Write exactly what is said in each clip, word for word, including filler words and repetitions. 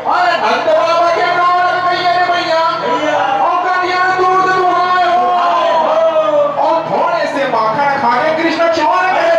अरे नंद बाबा के नाम रख भैया रे भैया। और कन्या दूध दुहाए हो। और थोड़े से माखन खा के कृष्ण चोर करे।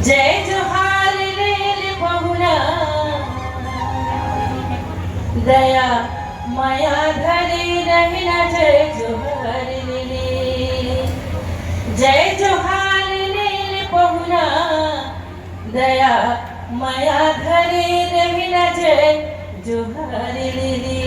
जय जोहार ले ले पहुना, दया मया धरे रहिना। जय जोहार ले ले, जय जोहार ले ले पहुना, दया मया धरे रहिना। जय जोहार ले ले।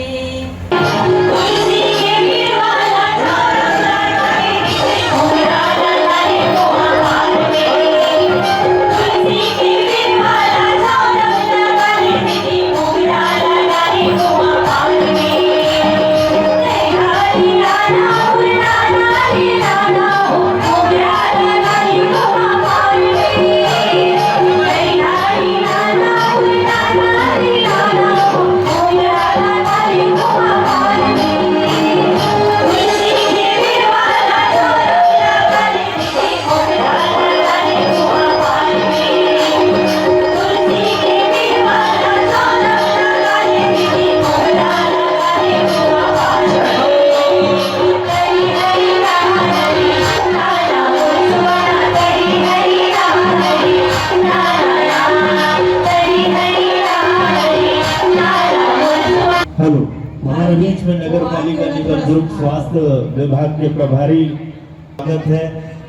हेलो, हमारे बीच में नगर पालिका निगम दुर्ग स्वास्थ्य विभाग के प्रभारी स्वागत है।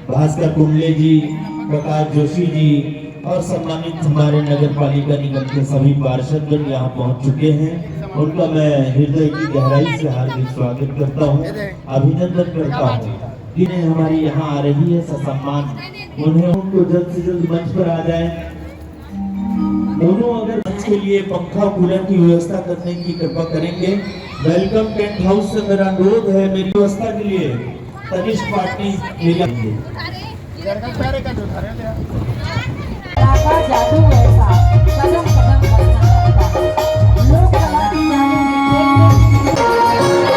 भास्कर कुंडले जी, प्रकाश जोशी जी और सम्मानित हमारे नगर पालिका निगम के सभी पार्षदगण यहाँ पहुँच चुके हैं। उनका मैं हृदय की गहराई से हार्दिक स्वागत करता हूँ, अभिनंदन करता हूँ। जिन्हें हमारी यहाँ आ रही है ससम्मान, उन्हें, उनको जल्द से जल्द मंच पर आ जाए। दोनों अगर मंच के लिए पंखा कूलर की व्यवस्था करने की कृपा करेंगे। वेलकम टेंट हाउस से मेरा अनुरोध है, मेरी व्यवस्था के लिए तनिष्क पाटनी मेरी का जादू ऐसा, कदम कदम पर संगम का। लोक कला की जाने में खेल में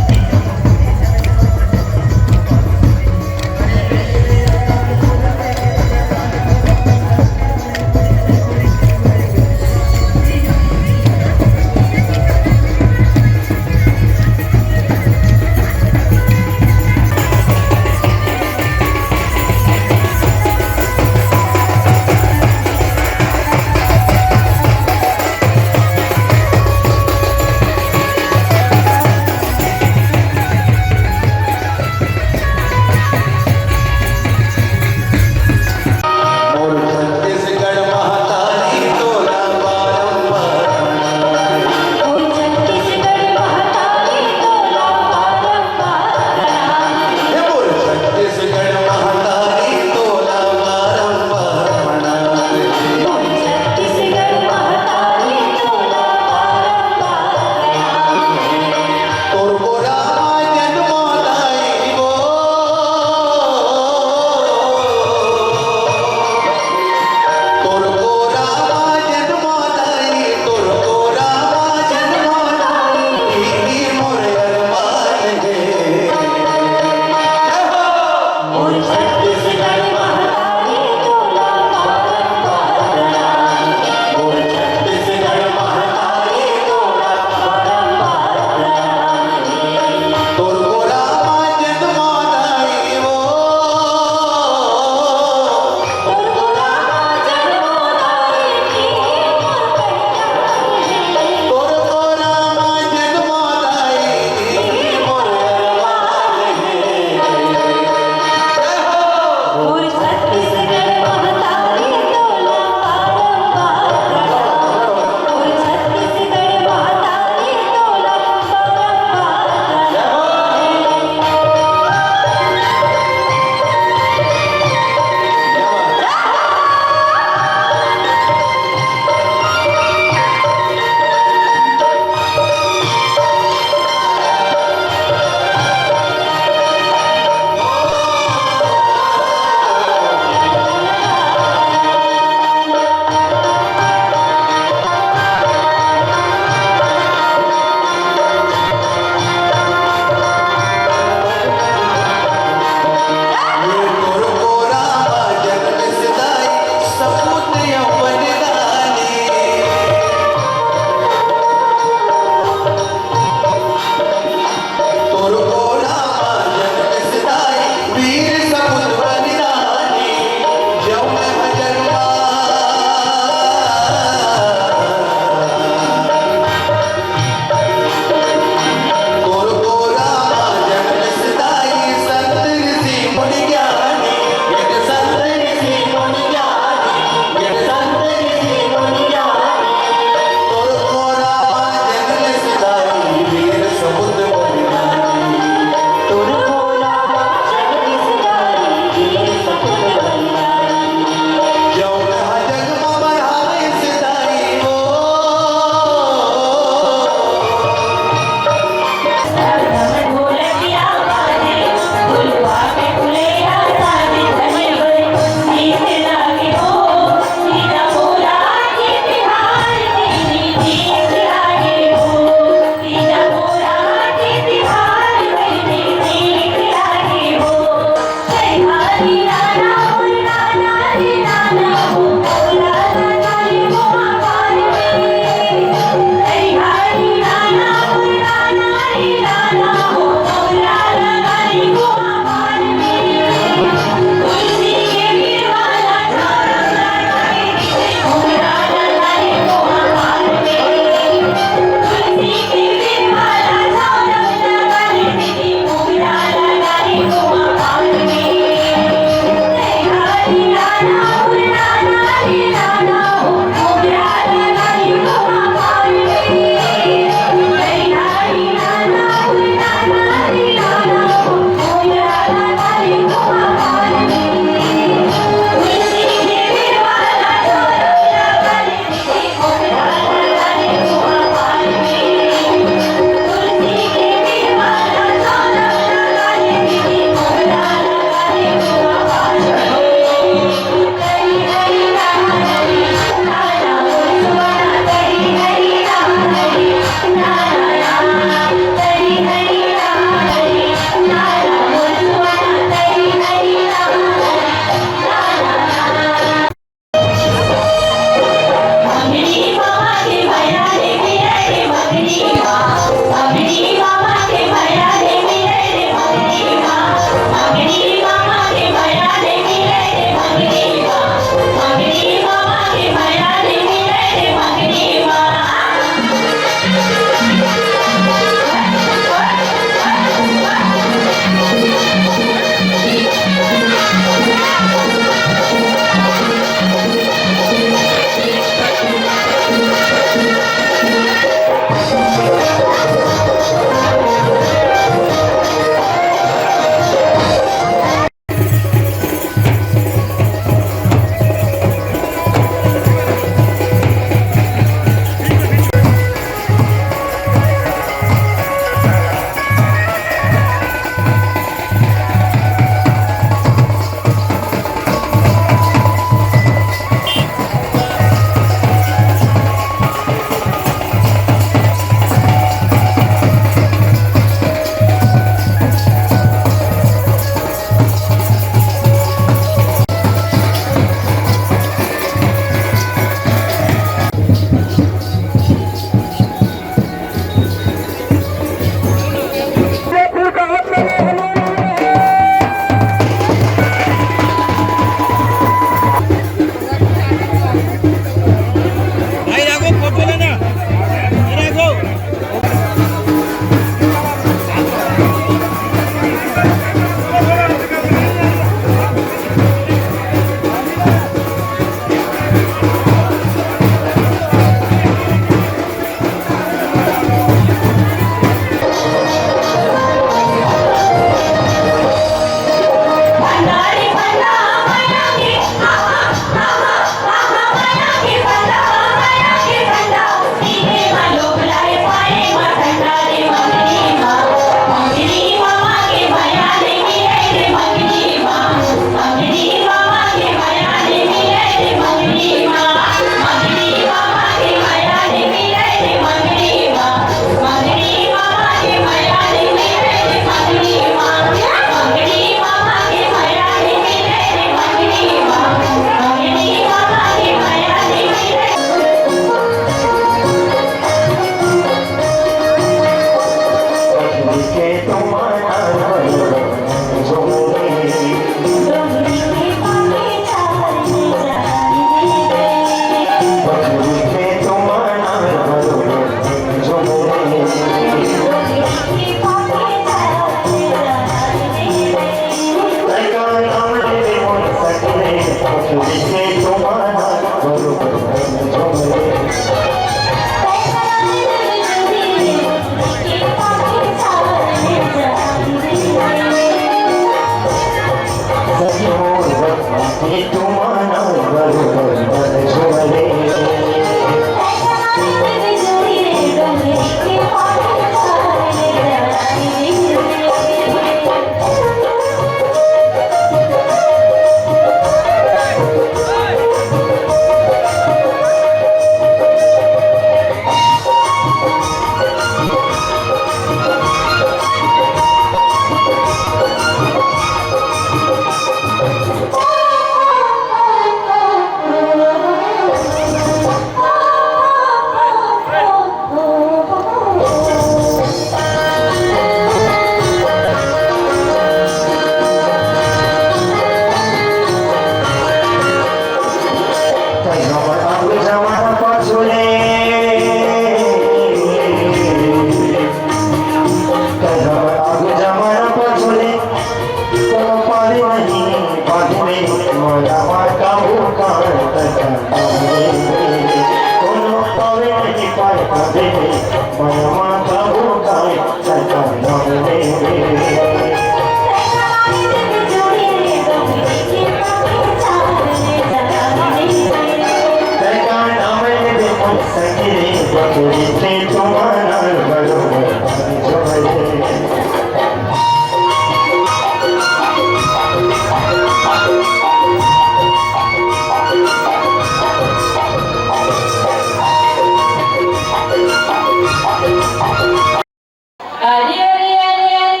अरे, अरे, अरे, अरे,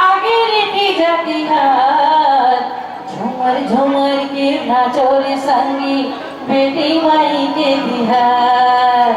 आगे रे तीजा तिहार, झूमर, झूमर के नाचो रे संगी, बेटी माई के तिहार।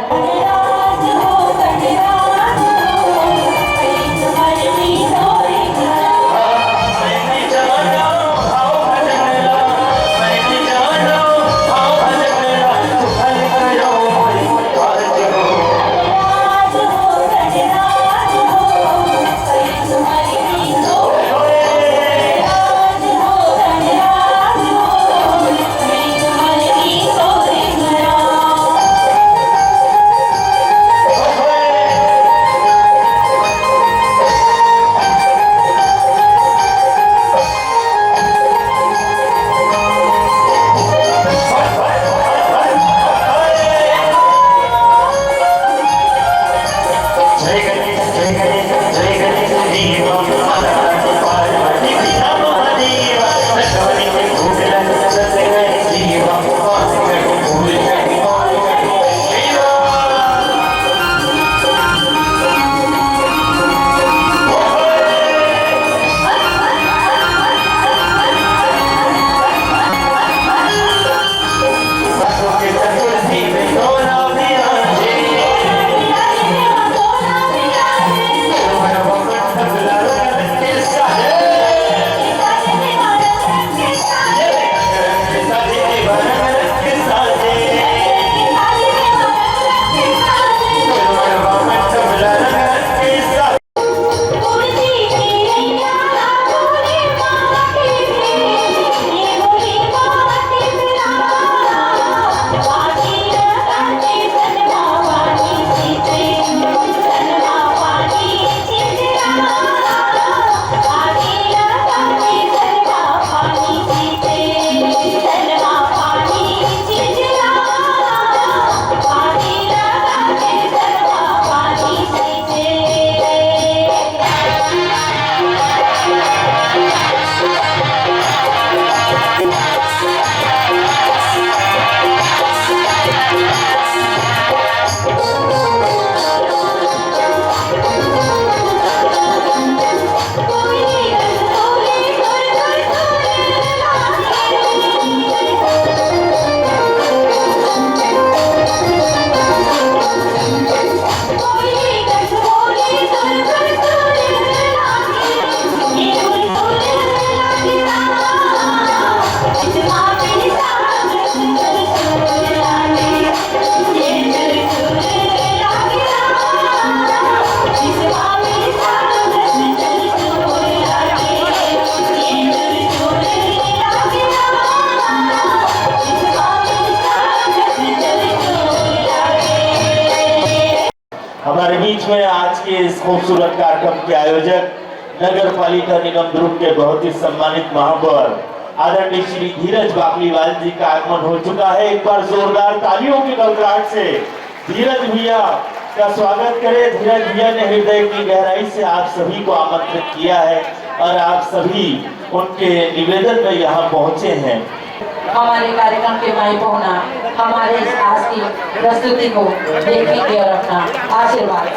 हमारे बीच में आज के इस खूबसूरत कार्यक्रम के आयोजक नगर पालिका निगम दुर्ग के बहुत ही सम्मानित महापौर आदरणीय श्री धीरज बाकलीवाल जी का आगमन हो चुका है। एक बार जोरदार तालियों की गड़गड़ाहट से धीरज भैया का स्वागत करें। धीरज भैया ने हृदय की गहराई से आप सभी को आमंत्रित किया है और आप सभी उनके निवेदन में यहाँ पहुँचे हैं। हमारे कार्यक्रम के माई पहुना, हमारे इस आज की प्रस्तुति को देखेंगे और अपना आशीर्वाद।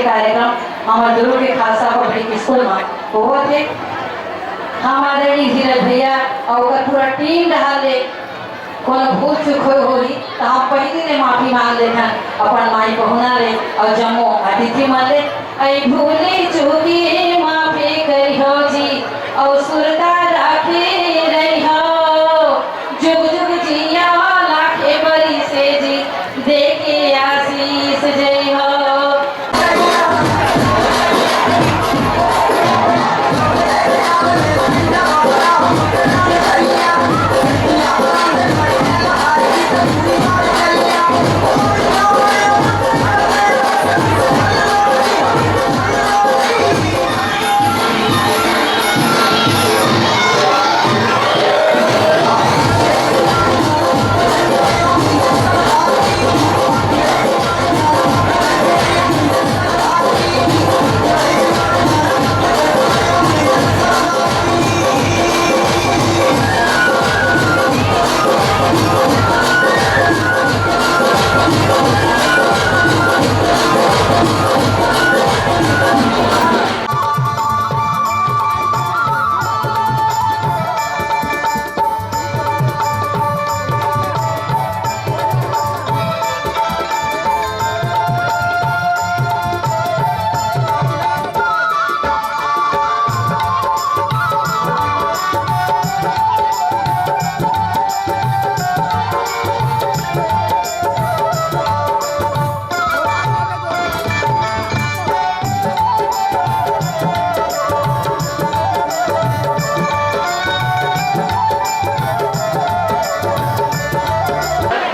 कार्यक्रम हमर दुर्ग के खालसा पब्लिक स्कूल म होवत हे। हम आदरणीय धीरज भैया अउ ओकर पूरा टीम डहार ले कोनो भूल चूक होय होही, त हम पहिली ले माफी मांग लेथन अपन माई पहुना ले अउ जम्मो अतिथि मन ले। ऐ भूली चूकी माफी करिहो जी, अउ सुरता राखे रहिहो। जुग जुग जिया लाखे बरिसे जी, देके आशीष जइहो।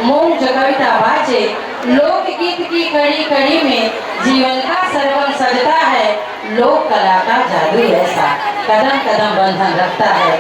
मूंग जो कविता बाचे, लोकगीत की कड़ी कड़ी में जीवन का सरगम सजता है। लोक कला का जादू ऐसा, कदम कदम बंधन रखता है।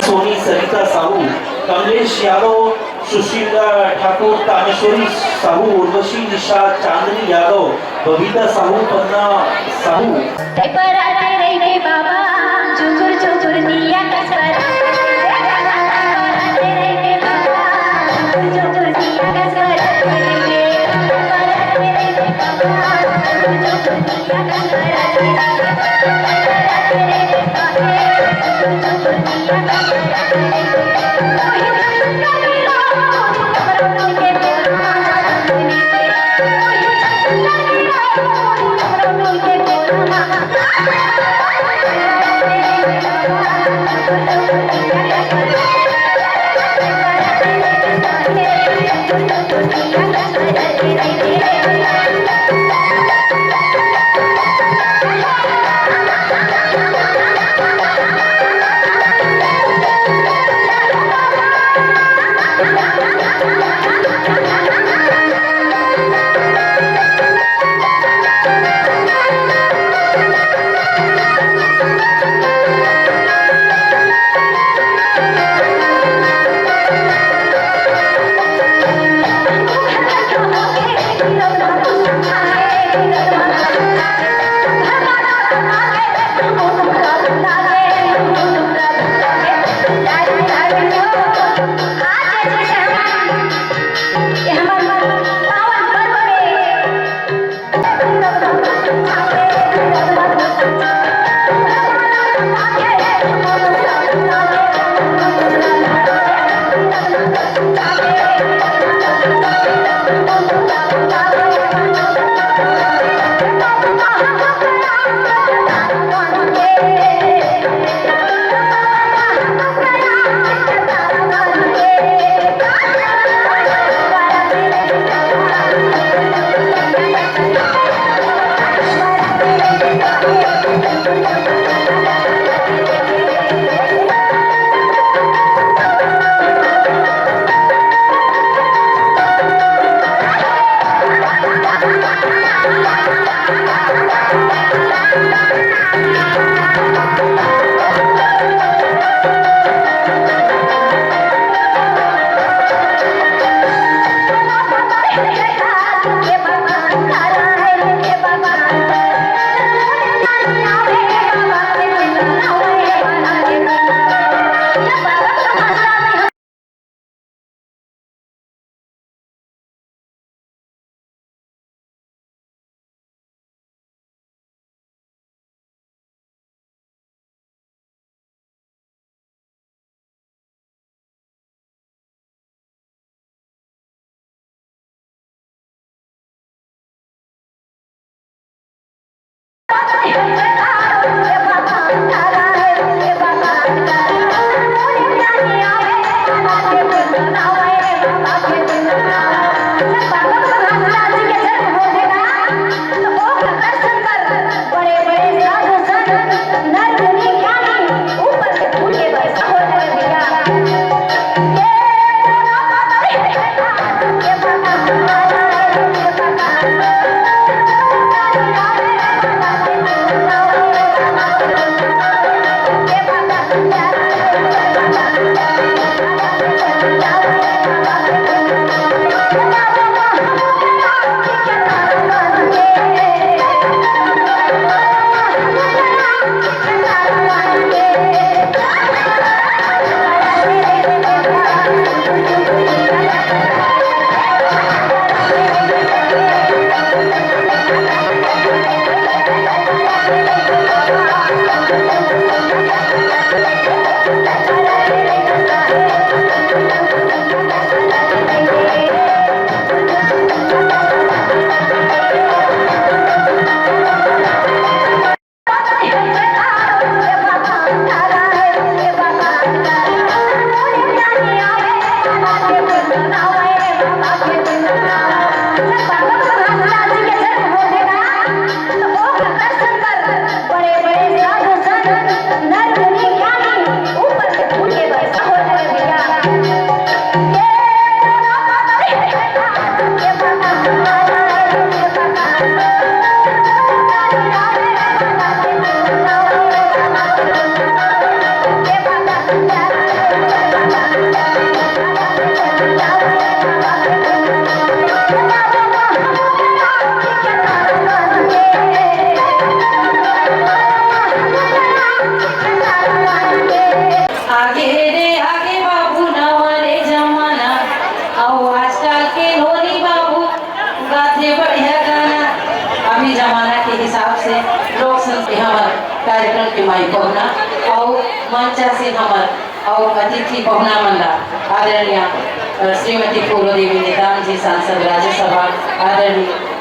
सोनी, सरिता साहू, कमलेश यादव, सुशील ठाकुर, तामेश्वरी साहू, उर्वशी निषाद, चांदनी यादव, बबीता साहू, पन्ना साहू। आगे रे आगे बाबू, नवा रे जमाना, अउ आजकल के लोरी बाबू गाथे बढ़िया गाना। अभी जमाना के हिसाब से लोक संस्कृति हमर कार्यक्रम के माई पहुना अउ मंचासीन हमर अउ अतिथि पहुना मन ला आदरणीय, अ, श्रीमती फूलो देवी नेताम जी, सांसद राज्यसभा, आदरणीय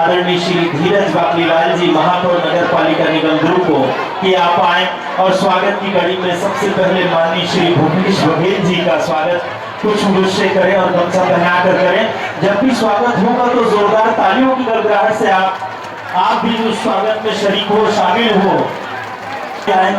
आदरणीय श्री धीरज बाकलीवाल जी, महापौर नगर पालिका निगम दुर्ग को, कि आप आए और स्वागत की कड़ी में सबसे पहले माननीय श्री भूपेश बघेल जी का स्वागत, कुछ मुझसे करें और गमछा पहना कर करें। जब भी स्वागत होगा तो जोरदार तालियों की गड़गड़ाहट से आप, आप भी उस स्वागत में शरीक हो, शामिल हो। आए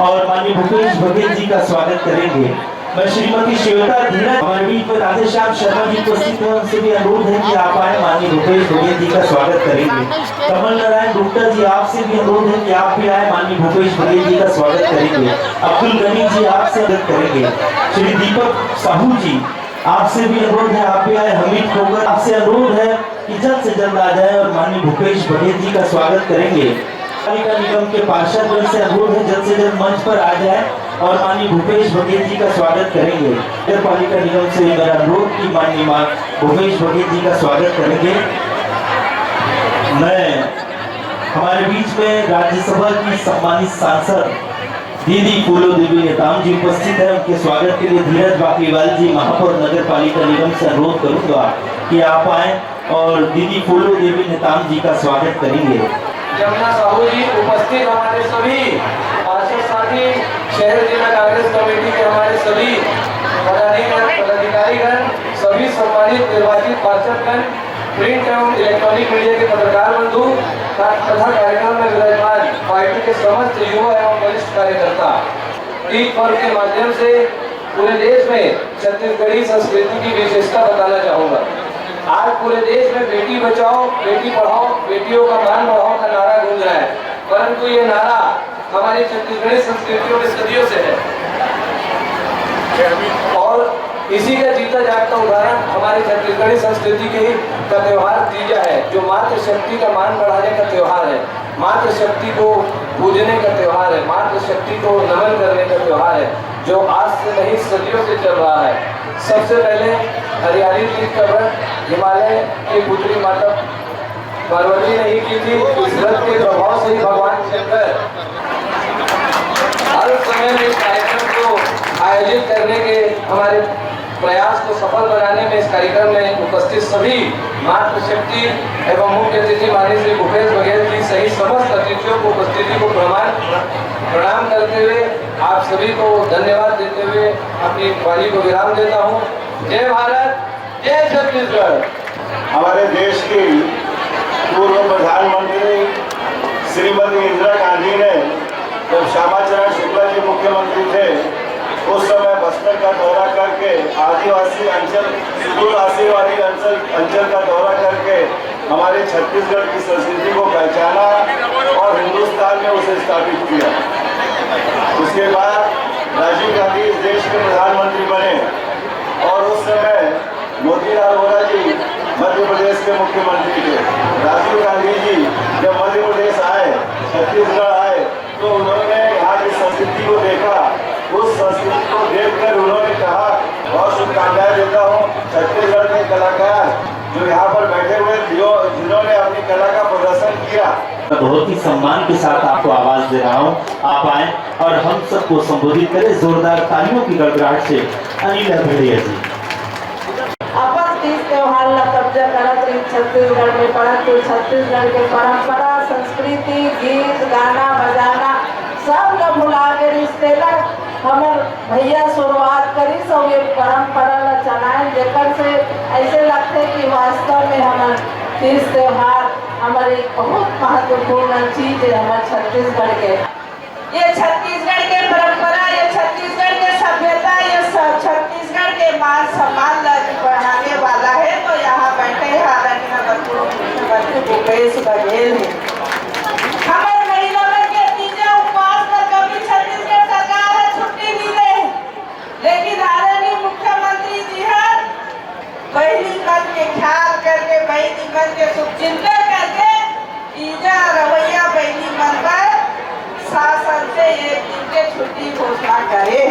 और माननीय भूपेश बघेल जी का स्वागत करेंगे। मैं श्रीमती श्वेता धीरज, हमारे बीच में राधेश्याम शर्मा जी उपस्थित हैं, उनसे भी अनुरोध है कि आप आए, माननीय भूपेश बघेल जी का स्वागत करेंगे। कमल नारायण गुप्ता जी, आपसे भी अनुरोध है कि आप भी आए, माननीय भूपेश बघेल जी का स्वागत करेंगे। अब्दुल गनी जी, आपसे स्वागत करेंगे। श्री दीपक साहू जी, आपसे भी अनुरोध है, आप भी आए। हमीद खोकर, आपसे अनुरोध है कि जल्द से जल्द आ जाए और माननीय भूपेश बघेल जी का स्वागत करेंगे। पालिका निगम के पार्षदगण से अनुरोध है, जल्द से जल्द मंच पर आ जाए और माननीय भूपेश बघेल जी का स्वागत करेंगे। नगर पालिका निगम से मेरा अनुरोध कि माननीय मा-, भूपेश बघेल जी का स्वागत करेंगे। मैं, हमारे बीच में राज्यसभा की सम्मानित सांसद दीदी फूलो देवी नेताम जी उपस्थित है। उनके स्वागत के लिए धीरज बाकलीवाल जी, महापौर नगर पालिका निगम, से अनुरोध करूंगा कि आप आए और दीदी फूलो देवी नेताम जी का स्वागत करेंगे। जमुना साहू जी, उपस्थित हमारे सभी पार्षद साथी, शहर जिला कांग्रेस कमेटी के हमारे सभी पदाधिकारी, पदाधिकारीगण, सभी सम्मानित निर्वाचित पार्षदगण, प्रिंट एवं इलेक्ट्रॉनिक मीडिया के पत्रकार बंधु तथा कार्यक्रम में विराजमान पार्टी के समस्त युवा एवं वरिष्ठ कार्यकर्ता, तीज पर्व के माध्यम से पूरे देश में छत्तीसगढ़ी संस्कृति की विशेषता बताना चाहूंगा। आज पूरे देश में बेटी बचाओ, बेटी पढ़ाओ, बेटियों का मान बढ़ाओ का नारा गूंज रहा है, परंतु ये नारा हमारी छत्तीसगढ़ी संस्कृतियों में सदियों से है और इसी का जीता जागता उदाहरण हमारी छत्तीसगढ़ी संस्कृति की, का त्यौहार तीजा है, जो मातृशक्ति का मान बढ़ाने का त्यौहार है, मातृशक्ति को पूजने का त्यौहार है, मातृशक्ति को नमन करने का त्यौहार है, जो आज से नहीं, सदियों से चल रहा है। सबसे पहले हरियाली तीज का व्रत हिमालय की पुत्री माता पार्वती ने ही की थी। इस व्रत के प्रभाव से ही भगवान शंकर हर समय में इस कार्यक्रम को आयोजित करने के हमारे प्रयास को सफल बनाने में इस कार्यक्रम में उपस्थित सभी मातृशक्ति एवं मुख्य अतिथि माननीय श्री भूपेश बघेल जी सहित समस्त अतिथियों को उपस्थिति को प्रमाण, प्रणाम करते हुए आप सभी को धन्यवाद देते हुए अपनी वाणी को विराम देता हूँ। जय भारत, जय छत्तीसगढ़। हमारे देश की पूर्व प्रधानमंत्री श्रीमती इंदिरा गांधी ने जब श्यामा चरण शुक्ला जी मुख्यमंत्री थे, उस समय बस्तर का दौरा करके आदिवासी अंचल, सुदूर आदिवासी अंचल, अंचल का दौरा करके हमारे छत्तीसगढ़ की संस्कृति को पहचाना और हिंदुस्तान में उसे स्थापित किया। उसके बाद राजीव गांधी इस देश के प्रधानमंत्री बने और उस समय मोतीलाल वोरा जी मध्य प्रदेश के मुख्यमंत्री थे। राजीव गांधी जी जब मध्य प्रदेश आए, छत्तीसगढ़ आए, तो उन्होंने यहाँ की संस्कृति को देखा। उस संस्कृति को देखकर उन्होंने कहा, बहुत शुभकामनाएं देता हूँ छत्तीसगढ़ के कलाकार जो यहाँ पर बैठे हुए, जो, जिन्होंने अपनी कला का प्रदर्शन किया। बहुत ही सम्मान के साथ आपको आवाज दे रहा हूँ, आप आए और हम सबको संबोधित करें जोरदार तालियों की गड़गड़ाहट से। अनिल अभड़िया जी। अपन तीज त्योहार ला कब्जा करत रही छत्तीसगढ़ में, परंतु छत्तीसगढ़ के परंपरा, संस्कृति, गीत, गाना, बजाना सब ला भुला के रिश्ते ला हमर भैया शुरुआत करिस अउ ये परंपरा ला चलाएन, जेकर से ऐसे लगथे कि वास्तव में हमर तीज त्योहार हमर एक बहुत महत्वपूर्ण चीज है हमर छत्तीसगढ़ के। ये छत्तीसगढ़ के परंपरा, ये छत्तीसगढ़ के सभ्यता, ये स-, छत्तीसगढ़ के मान सम्मान ला भी बढ़ाने वाला है। तो यहाँ बैठे हैं आदरणीय मुख्यमंत्री भूपेश बघेल है। हमर महिला मन के तीजा उपवास पर कभी छत्तीसगढ़ सरकार ह छुट्टी नी दे, लेकिन आदरणीय मुख्यमंत्री जी ह बहिनी मन के ख्याल करके, बहिनी मन के सुख चिंता करके तीजा रवैया बहिनी मन बर शासन से एक दिन के छुट्टी घोषणा करे।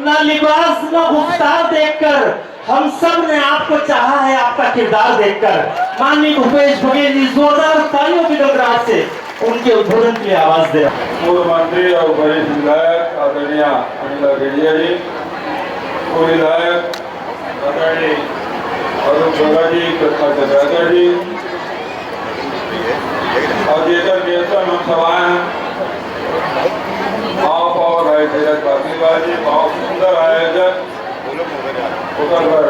ना लिबास, ना गुफ्तार देखकर हम सब ने आपको चाहा है, आपका किरदार देखकर। माननीय भूपेश बघेल जी जोरदार तालियों की गड़गड़ाहट से उनके उद्बोधन के लिए आवाज दे। पूर्व मंत्री और वरिष्ठ विधायक आदरणीय अनिल अभड़िया जी, पूर्व विधायक आदरणीय अरुण शोभा जी, कृष्णा चंद्राकर जी, अउ जेकर नियंत्रण हम सब आए हैं, आप और भाई धीरज पाटीदार जी, बहुत सुंदर आयोजन, ओकर बर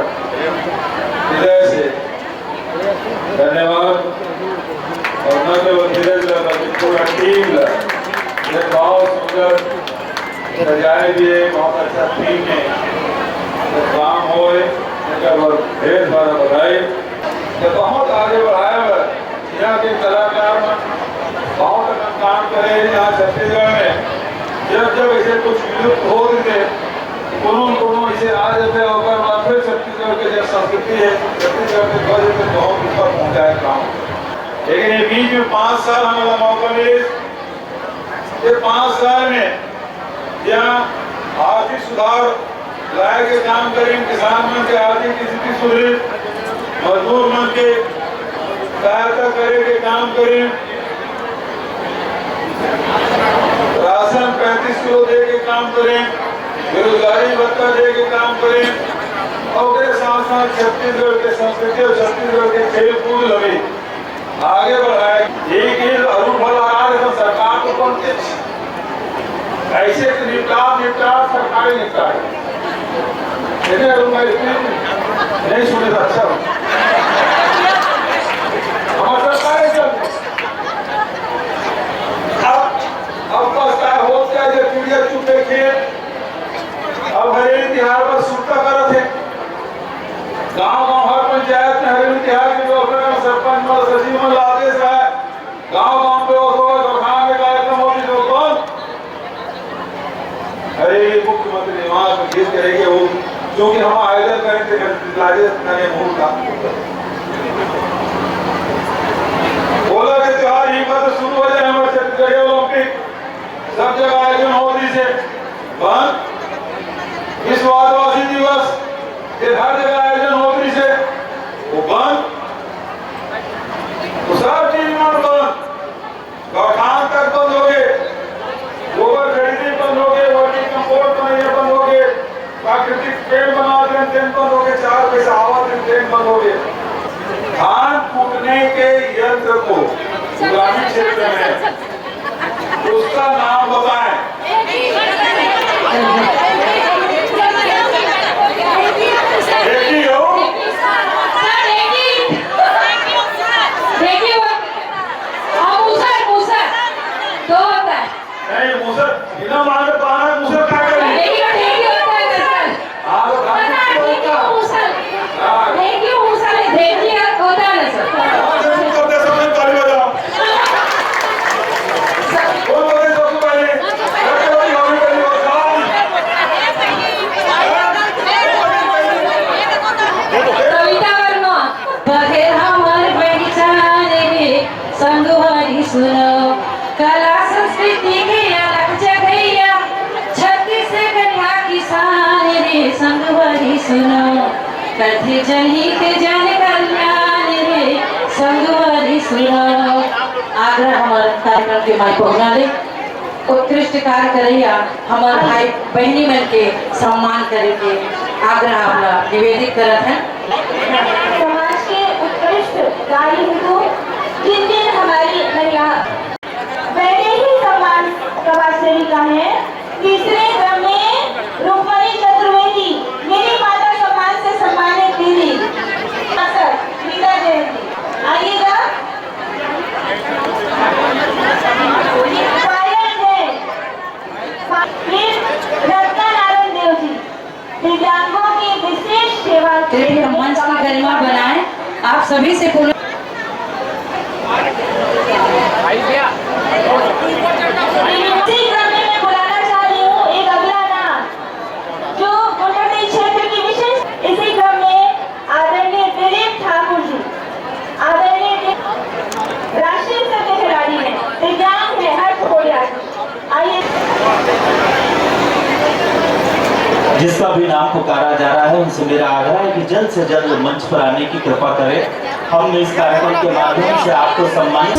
हृदय से धन्यवाद। और न केवल धीरज ला, बल्कि पूरा टीम ला, ये बहुत सुंदर सजाए भी है, बहुत अच्छा थीम है। तो काम होए, एकर बर ढेर सारा बधाई। तो बहुत आगे बढ़ाए बर यहाँ के कलाकार मन बहुत अकन काम करे हैं यहाँ छत्तीसगढ़ में। जब जब ऐसे कुछ विलुप्त हो रही थे, कोनो न कोनो ऐसे आ जाते हैं, ओकर बाद फिर छत्तीसगढ़ के जो संस्कृति है, छत्तीसगढ़ के ध्वज पे बहुत ऊपर पहुंचाए काम। लेकिन ये बीच में पाँच साल हमारा मौका मिले, ये पाँच साल में यहाँ आर्थिक सुधार लाए के काम करें, किसान मन के आर्थिक स्थिति सुधरे, मजदूर मन के सहायता करे के काम करें, राशन पैंतीस किलो दे के काम करें, बेरोजगारी भत्ता दे के काम करें, और ओकरे साथ साथ छत्तीसगढ़ के संस्कृति और छत्तीसगढ़ के खेल कूद लगे आगे बढ़ाए। एक एक अरू फल लगा दे तो सरकार तो बनते ऐसे तो निपटा, निपटा, सरकारी निपटा। इतने अरू मैं इतने नहीं सुने तो अच्छा हो। हमारे सरकार है चल। अब, अब बस का हो क्या, ये चिड़िया चुप है खेत। अब हरेली तिहार पर सुरता करत है। गांव गांव हर पंचायत में हरेली तिहार के व्यवस्था करना, सरपंच मन, सचिव मन ला आदेश है। गांव गांव पे वो तो गौठान में कार्यक्रम होती जो बंद। अरे, ये मुख्यमंत्री निवास में खेत करेंगे वो, क्योंकि हम आयोजन करेंगे, राजेश करें मुहूर्त का। बोला कि त्योहार ही मत शुरू हो जाए, हमारे छत्तीसगढ़ ओलंपिक सब जगह आयोजन होती से बंद। विश्व आदिवासी दिवस, ये हर जगह आयोजन होती से वो बंद। तो सब चीज मन बंद। गौठान तक बंद हो गए, गोबर खरीदी बंद हो गए, वर्मी कंपोस्ट बनैया बंद हो गए, प्राकृतिक पेड़ बना देन, तेन बंद हो गए, चार पैसा आवा देन, तेन बंद हो गए। धान कूटने के यंत्र को ग्रामीण क्षेत्र में उसका नाम बताएं। देखिए हो। देखिए हो। हाँ, मूसर, मूसर। दो होता है। नहीं, मूसर, बिना मारे पाना मूसर क्या करेंगे? देखिए, देखिए होता है ना सर। हाँ, तो पता है, देखिए मूसर। हाँ। देखिए मूसर, देखिए होता है ना सर। हाँ, देखिए, करते समय ताली बजाओ। कौन बोले सबसे पहले? सबसे पहले ताली बजाओ। कविता वर्मा। बघेल हमर पहिचान रे, संगवारी सुनो, कला संस्कृति के अलग जगहिया, छत्तीसगढ़िया किसान रे, संगवारी सुनो, कथे जनहित जन कल्याण रे, संगवारी सुनो। आग्रह हमर कार्यक्रम के माई पहुना ले। उत्कृष्ट कार्य करइया हमर भाई बहिनी मन के सम्मान करे के आग्रह आप ला निवेदित करत हन। समाज के उत्कृष्ट कार्य हेतु जिन जिन हमारी महिला पहले ही सम्मान समाज सेविका है, तीसरे क्रम में रुक्मणी चतुर्वेदी, मेरी माता सम्मान से सम्मानित दीदी, मीता जैन जी, आइएगा। पायल जैन, फिर रत्ना नारायण देव जी, दिव्यांगों की विशेष सेवा के लिए हम मंच की गरिमा बनाएं। आप सभी से पुनः इसी क्रम में मैं बुलाना चाह रही हूँ एक अगला नाम, जो गुंडरदेही क्षेत्र की विशेष, इसी क्रम में आदरणीय दिलीप ठाकुर जी, आदरणीय दि-, राष्ट्रीय स्तर के खिलाड़ी हैं, दिव्यांग हैं, हर्ष कोलियाल जी। आइए। जिसका भी नाम पुकारा जा रहा है, उनसे मेरा आग्रह है कि जल्द से जल्द मंच पर आने की कृपा करें। हम इस कार्यक्रम के माध्यम से आपको सम्मानित